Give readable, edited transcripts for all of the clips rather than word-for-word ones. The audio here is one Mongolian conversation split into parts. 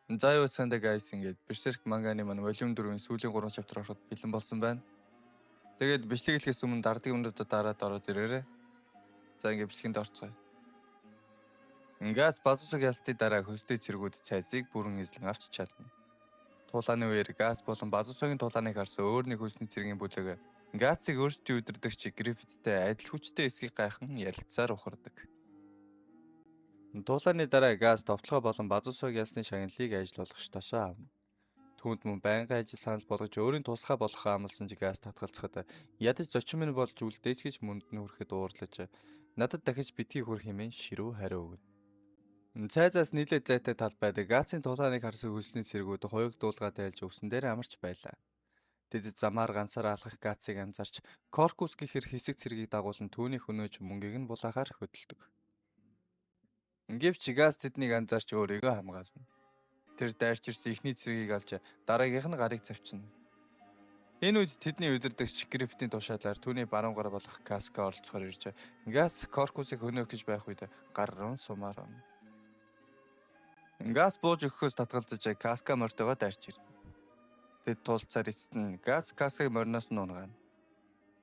За, юу цаандаа guys, ингээд Berserk манганы маань volume 4-ийн сүүлийн 3 chapter ороход бэлэн болсон байна. Тэгээд бичлэг эхлэхээс өмнө дарддаг юмнуудад дараад ороод ирээрэй. За, ингээд бичлэгэнд орцгоё. Гатс Базусог ялсны дараа хөлстэй цэргүүд цайзыг бүрэн эзлэн авч чадна. Тулааны үеэр Гатс болон Базусогийн тулааныг харсан өөр нэг хөлсний цэргийн бүлэг Гатсыг өөрсдийн удирдагч Гриффиттэй адил хүчтэй эсэхийг гайхан ярилцсаар ухардаг. Тулааны дараа Гатс довтлогоо болон Базусог ялсны шагналыг ажил олгогчдоосоо авна. Түүнд мөн байнгын ажил санал болгож, өөрийн туслахаа болохоо амласан ч Гатс татгалзахад ядаж зочин минь болж үлдээч гэж мөрөнд нь хүрэхэд уурлаж, надад дахиж битгий хүр хэмээн ширүү хариу өгнө. Цайзаас нилээд зайтай тал байдаг Гатсын тулааныг харсан хөлсний цэргүүд хуйг дуулгаа тайлж өвсөн дээр амарч байлаа. Тэд замаар ганцаараа алхах Гатсыг анзаарч, Коркус гэхэр хэсэг цэргийг дагуулан түүний хөнөөж мөнгийг нь булаахаар хөдөлдөг. Гэвч Гатс тэднийг анзаарч өөрийгөө хамгаална. Тэр дайрч ирсэн эхний цэргийг алж, дараагийнх нь гарыг цавчина. Энэ үед тэдний удирдагч Гриффитийн тушаалаар түүний баруун гар болох Каска оролцохоор ирж, Гатс Коркусыг хөнөөх гэж байх үед гар руу сумаар онно. Гатс бууж өгөхөөс татгалзаж, Каска мортойгоо дайрч ирнэ. Тэд тулцсаар эцэст нь Гатс Каскаг мориноос нь унагаана.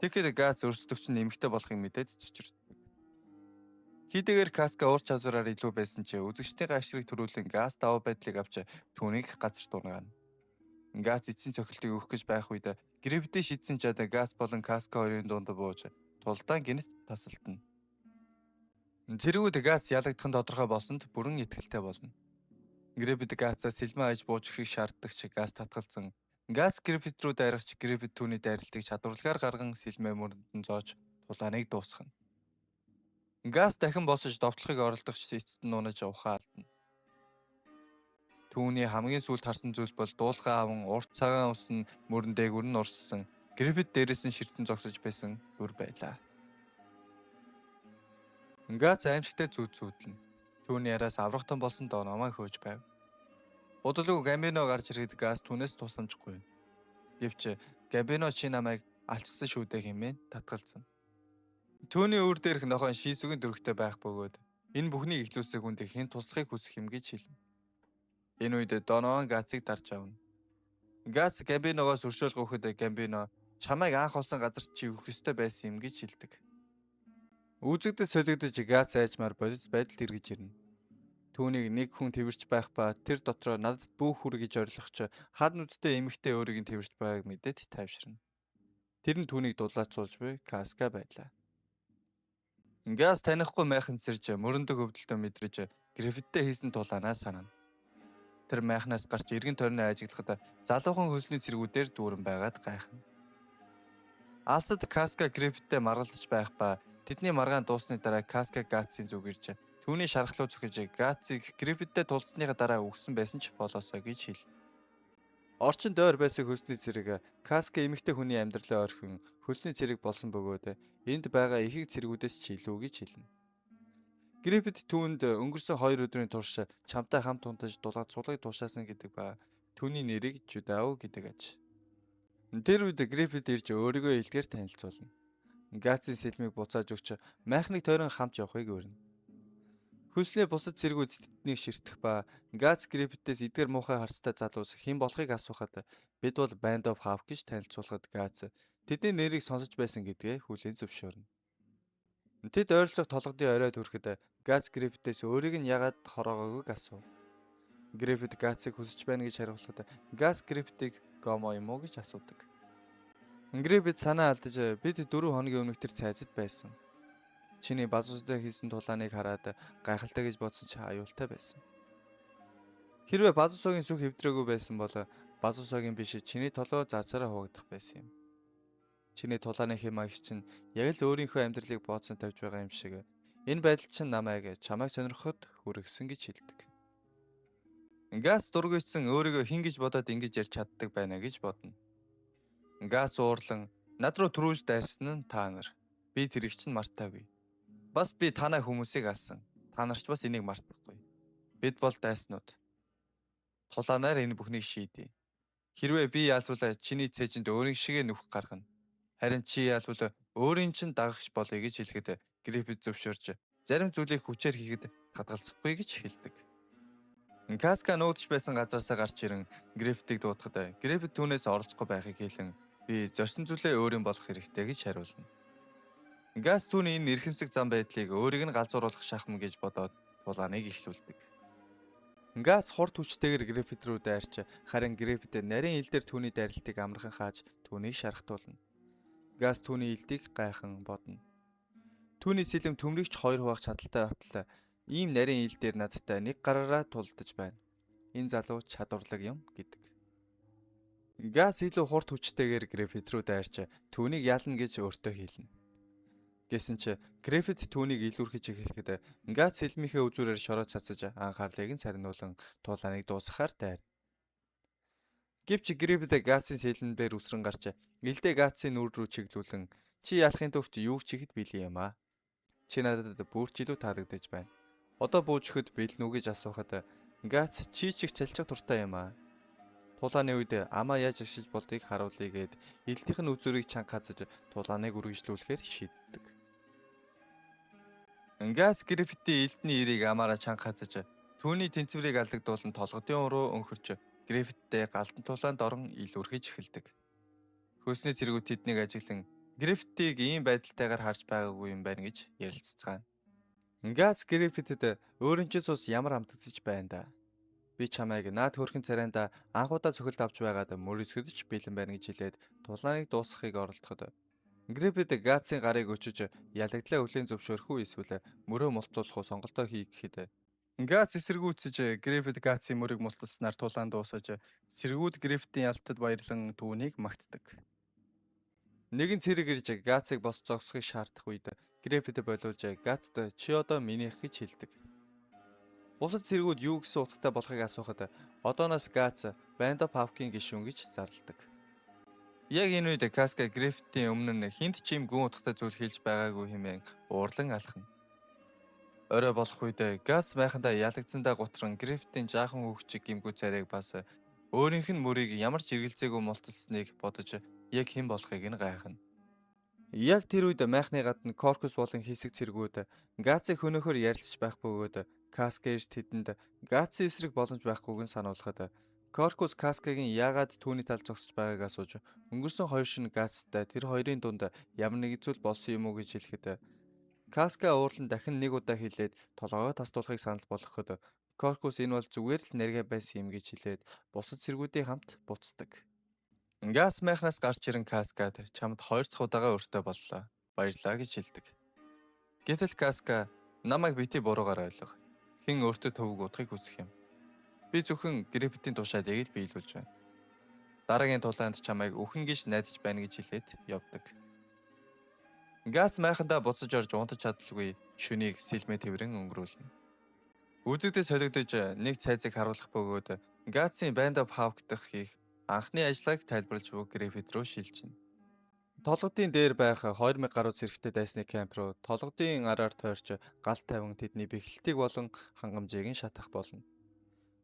Тэгэхэд Гатс өрсөлдөгч нь эмэгтэй болохыг мэдээд цочирддаг. Хэдийгээр Каска ур чадвараар илүү байсан ч үзэгчдийн гайхшрыг төрүүлэн Гатс давуу байдлыг авч түүнийг газарт унагаана. Гатс эцсийн цохилтыг өгөх гэж байх үед Гриффитийн шидсэн жад Гатс болон Каска хоёрын дунд бууж тулдаан гэнэт тасалтна. Цэргүүд Гатс ялагдах нь тодорхой болсонд бүрэн итгэлтэй болно. Гриффит Гатсаас сэлмээ аяж бууж өгөхийг шаарддаг ч Гатс татгалзан, Гатс Гриффит рүү дайрах ч Гриффит түүний дайралтыг чадварлагаар гарган сэлмээ мөрөнд нь зоож тулааныг дуусгана. Гатс дахин босож довтлохыг оролдох ч эцэст нь унаж ухаан алдна. Түүний хамгийн сүүлд харсан зүйл бол дуулгаа аван урт цагаан үс нь мөрөн дээгүүр нь урссан, Гриффит дээрээс нь ширтэн зогсож байсан дүр байлаа. Гатс аймшигтай зүүд зүүдлэнэ. Түүний араас аврах том болсон Донован хөөж байв. Удалгүй Гамбино гарч ирэхэд Гатс түүнээс тусламжгүй. Гэвч Гамбино чи намайг алчсан шүү дээ хэмээн татгалзана. Түүний өвөр дээрх нохойн шийсүгийн төрхтэй байх бөгөөд энэ бүхнийг эхлүүлсэн хүнд хэн туслахыг хүсэх юм гэж хэлнэ. Энэ үед Донован Гатсыг дарж авна. Гатс Гамбиногоос өршөөл гуйхад Гамбино чамайг анх олсон газарт чи өгөх ёстой байсан юм гэж хэлдэг. Үзэгдэл солигдож, Гатс айжмаар бодит байдалд эргэж ирнэ. Түүнийг нэг хүн тэвэрч байх ба тэр дотроо надад бүү хүр гэж орилох ч хар нүдтэй эмэгтэй өөрийг нь тэвэрч байгааг мэдээд тайвширна. Тэр нь түүнийг дулаацуулж буй Каска байлаа. Гатс танихгүй майханд сэрж, мөрөндөг өвдөлтөө мэдрэж, Гриффиттэй хийсэн тулаанаа санана. Тэр майхнаас гарч эргэн тойрноо ажиглахад залуухан хөлсний цэргүүдээр дүүрэн байгаад гайхна. Алсад Каска Гриффиттэй маргалдаж байх ба тэдний маргаан дууссаны дараа Каска Гатсын зүг ирж, түүний шархлуу цохиж, Гатсыг Гриффиттэй тулцсныхаа дараа үхсэн байсан ч болоосой гэж хэлнэ. Орчин дойр байсан хөлсний цэрэг Каска эмэгтэй хүний амьдралаа орхин хөлсний цэрэг болсон бөгөөд энд байгаа ихэнх цэргүүдээс ч илүү гэж хэлнэ. Гриффит түүнд өнгөрсөн 2 өдрийн турш чамтай хамт унтаж, дулаад сулгыг тушаасан гэдэг ба түүний нэрийг Жудау гэдэг аж. Тэр үед Гриффит ирж өөрийгөө эелдгээр танилцуулна. Гатсын сэлмийг буцааж өгч, майхныг тойрон хамт явахыг урина. Хөлсний бусад цэргүүд тэднийг ширтэх ба Гатс Гриффитээс эдгээр муухай харцтай залуус хэн болохыг асуухад бид бол Band of Hawk гэж танилцуулахад Гатс тэдний нэрийг сонсож байсан гэдгээ хүлээн зөвшөөрнө. Тэд ойролцоох толгодын оройд хүрэхэд Гатс Гриффитээс өөрийг нь яагаад хороогоогүйг асуув. Гриффит Гатсыг хүсэж байна гэж хариулахад Гатс Гриффитийг гомо юм уу гэж асуудаг. Гриффит санаа алдаж, бид 4 хоногийн өмнөх тэр цайзад байсан. Чиний Базустай хийсэн тулааныг хараад гайхалтай гэж бодсон чи аюултай байсан. Хэрвээ Базусогийн сүх эвдрээгүй байсан бол Базусогийн биш, чиний толгой заацаараа хуваагдах байсан юм. Чиний тулааны хэм маяг чинь яг л өөрийнхөө амьдралыг бооцсон тавьж байгаа юм шиг. Энэ байдал чинь намайг чамайг сонирхоход хүргэсэн гэж хэлдэг. Гатс дургүй өөрийгөө хэн гэж бодоод ингэж ярьж чаддаг байна гэж бодно. Гатс уурлан над руу түрүүлж дайрсан нь та нар. Би тэрийг чинь мартаагүй. Бас би танай хүмүүсийг алсан. Та нар ч бас энийг мартахгүй. Бид бол дайснууд. Тулаанаар энэ бүхнийг шийдье. Хэрвээ би ялвал чиний цээжинд өөрийн шигээ нүх гаргана. Харин чи ялвал өөрийн чинь дагагч болъё гэж хэлэхэд Гриффит зөвшөөрч, зарим зүйлийг хүчээр хийхэд татгалзахгүй гэж хэлдэг. Каска нүүдж байсан газараасаа гарч ирэн Гриффитийг дуудахад Гриффит түүнээс оролцохгүй байхыг хэлэн би зорьсон зүйлээ өөрийн болох хэрэгтэй гэж хариулна. Гас түүний энэ эрхэмсэг зам байдлыг өөрийг нь галзууруулах шахам гэж бодоод тулааныг эхлүүлдэг. Гас хурд хүчтэйгээр Гриффит рүү дайрч харин Гриффит нарийн ил дээр түүний дайралтыг амархан хааж түүнийг шархтуулна. Гас түүний илдийг гайхан бодно. Түүний сэлэм төмрөгч хоёр хуваах чадaltaй батал ийм нарийн ил дээр надтай нэг гараараа тулдаж байна. Энэ залуу чадварлаг юм гэдэг. Гас илүү хурд хүчтэйгээр Гриффит рүү дайрч түүнийг ялна гэж өөртөө хэлнэ. Гэсэн чи Гриффит түүнийг илүүрхэж эхлэхэд Гац сэлмийнхээ үзүүрээр шороо цацаж анхаарлыг нь сарниулан тулааныг дуусгахаар дайрна. Гэвч Гриффит Гацын сэлэн дээр үсрэн гарч илдээ Гацын нүур рүү чиглүүлэн чи ялахын төвт юу ч хийхэд бэлэн юм аа. Чи надад бүр ч илүү таалагдаж байна. Одоо бууж өгөхөд бэлэн үү гэж асуухад Гац чи ч их чалчих дуртай юм аа. Тулааны үед амаа яаж ашиглаж болдгийг харуулъя гэд элдийнх нь үзүүрийг чанга хазаж тулааныг үргэлжлүүлэхээр шийддэг. Гас Гриффитийн элдний эрийг амаараа чанга хазаж түүний тэнцвэрийг алдагдуулан толгодын уруу өнхөрч Гриффиттэй галдан тулаанд орон илүүрхэж эхэлдэг. Хөлсний цэргүүд тэднийг ажиглан Гриффитийг ийм байдалтайгаар харж байгаагүй юм байна гэж ярилццгаана. Гас Гриффитэд өөрийн чинь цус ямар амтагдаж байна да. Би чамайг наад хөрхэн царайнда анх удаа цохилт авч байгаад мөрөсгөдөж ч бэлэн байна гэж хэлээд тулааныг дуусгахыг оролдоход Гриффит Гацын гарыг өчөж ялагдлаа хүлээн зөвшөөрөх үү эсвэл мөрөө мултуулах уу сонголтоо хий гэхэд Гац эсэргүүцэж Гриффит Гацын мөрийг мулталснаар тулаан дуусаж цэргүүд Гриффитийн ялалтад баярлан түүнийг магтдаг. Нэгэн цэрэг ирж Гацыг бос зогсохыг шаардах үед Гриффит болиулж Гацд чи одоо минийх гэж хэлдэг. Бусад цэргүүд юу гэсэн утгатай болохыг асуухад одооноос Гац Band of Hawk-ийн гишүүн гэж зарладаг. Яг энэ үед Каска Гриффитийн өмнө нь хэнд ч юм гүн утгатай зүйл хэлж байгаагүй хэмээн уурлан алхна. Орой болох үед Гас майхандаа ялагдсандаа гутран Гриффитийн жаахан хүүхчиг гимгүү царайг бас өөрийнх нь мөрийг ямар ч эргэлзээгүй мулталсныг бодож яг хэн болохыг нь гайхна. Яг тэр үед майхны гадна Коркус болон хэсэг цэргүүд Гацыг хөнөөхөр ярилцж байх бөгөөд Каска ирж тэдэнд Гацын эсрэг боломж байхгүйг нь сануулхад Коркус Каскагийн яагаад түүний талд зогсож байгааг асууж өнгөрсөн хоёр шөнө Гацтай тэр хоёрын дунд ямар нэгэн зүйл болсон юм уу гэж хэлэхэд Каска уурлан дахин нэг удаа хэлээд толгойгоо тасдуулахыг санал болгоход Коркус энэ бол зүгээр л нэргээ байсан юм гэж хэлээд бусад цэргүүдийн хамт буцдаг. Гас майхнаас гарч ирэн Каскад чамд хоёр дахь удаага өртөө боллоо. Баярлалаа гэж хэлдэг. Гэтэл Каска намайг бити буруугаар ойлго. Хэн өөртөө төвөг удахыг хүсэх юм. Би зөвхөн Гриффитийн тушаалыг л биелүүлж байна. Дараагийн тулаанд чамайг үхэн гэж найдаж байна гэж хэлээд явдаг. Гас майхандаа буцаж орж унтаж чадалгүй шөнийг сэлмээ тэврэн өнгөрүүлнэ. Үзэгдэл солигдож нэг цайзыг харуулах бөгөөд Гацын Band of Hawk дахь хийх анхны ажиллагааг тайлбарлаж буй Гриффит рүү шилжинэ. Толгодын дээр байх 2000 гаруй цэрэгтэй дайсны кемп руу толгодын араар тойрч гал тавин тэдний бэхлэлтийг болон хангамжийг нь шатах болно.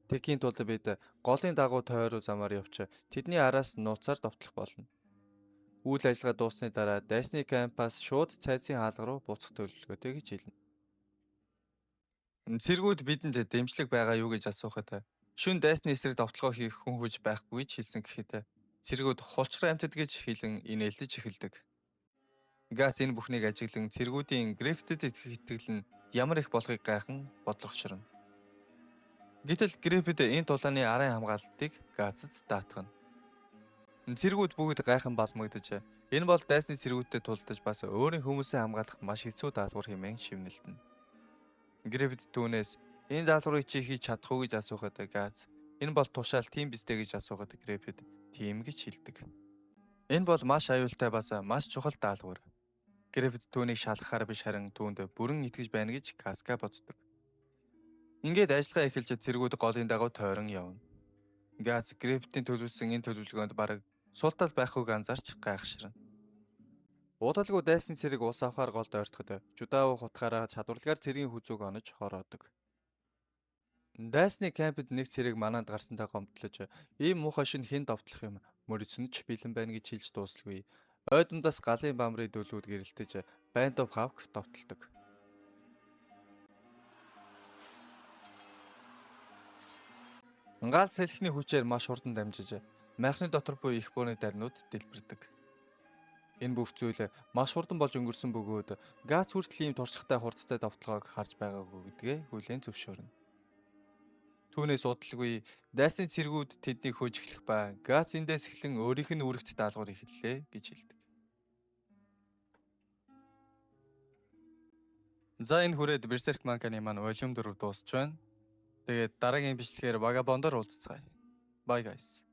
Тэхийн тулд бид голын дагуу тойруу замаар явж тэдний араас нууцаар довтлох болно. Үйл ажиллагаа дууссаны дараа дайсны кампаас шууд цайзын хаалга руу буцах төлөвлөгөөтэй гэж хэлнэ. Цэргүүд бидэнд дэмжлэг байгаа юу гэж асуухад шөнө дайсны эсрэг довтлогоо хийх хүн хүч байхгүй гэж хэлсэн гэхэд цэргүүд хулчраа амьтад гэж хэлэн инээлдэж эхэлдэг. Гац энэ бүхнийг ажиглан цэргүүдийн Гриффитэд итгэх итгэл нь ямар их болохыг гайхан бодлогоширно. Гэтэл Гриффит энэ тулааны арын хамгаалалтыг Гацад даатгана. Цэргүүд бүгд гайхан балмагдаж энэ бол дайсны цэргүүдтэй тулдаж бас өөрийн хүмүүсээ хамгаалах маш хэцүү даалгавар хэмээн шивнэлдэнэ. Гриффит түүнээс энэ даалгаврыг чи хийж чадах уу гэж асуухад Гац энэ бол тушаал тийм биз дээ гэж асуухад Гриффит тийм гэж хэлдэг. Энэ бол маш аюултай бас маш чухал даалгавар. Гриффит түүнийг шалгахаар биш харин түүнд бүрэн итгэж байна гэж Каска боддог. Ингээд ажиллагаа эхэлж цэргүүд голын дагуу тойрон явна. Гац Гриффитийн төлөвлөсөн энэ төлөвлөгөөнд бараг сул тал байхгүйг анзаарч гайхширна. Удалгүй дайсны цэрэг ус авахар голд ойртоход Жудаав хутгаараа чадварлагаар цэргийн хүзүүг онож хороодог. Дайсны кампд нэг цэрэг манаанд гарсантай гомдлож ийм муухай шин хэн довтлох юм мөрөцөн ч бэлэн байна гэж хэлж дуусалгүй. Ойдондоос галын бамрын дөлүүд гэрэлтэж Band of Hawk довтолдог. Гаал салхины хүчээр маш хурдан дамжиж, майхны дотор буй их бууны дарнууд дэлбэрдэг. Энэ бүх зүйл маш хурдан болж өнгөрсөн бөгөөд Гац хүртэл ийм туршлагатай хурдтай довтлогоог харж байгаагүй гэдгээ хүлээн зөвшөөрнө. Түүнээс удалгүй дайсны цэргүүд тэднийг хөөж эхлэх ба Гац эндээс эхлэн өөрийнх нь үүрэгт даалгавар эхэллээ гэж хэлдэг. За, энэ хүрээд Berserk manga-ны маань volume 4 дуусч байна. Тэгээд дараагийн бичлэгээр Vagabond-оор уулзацгаая. Bye, guys.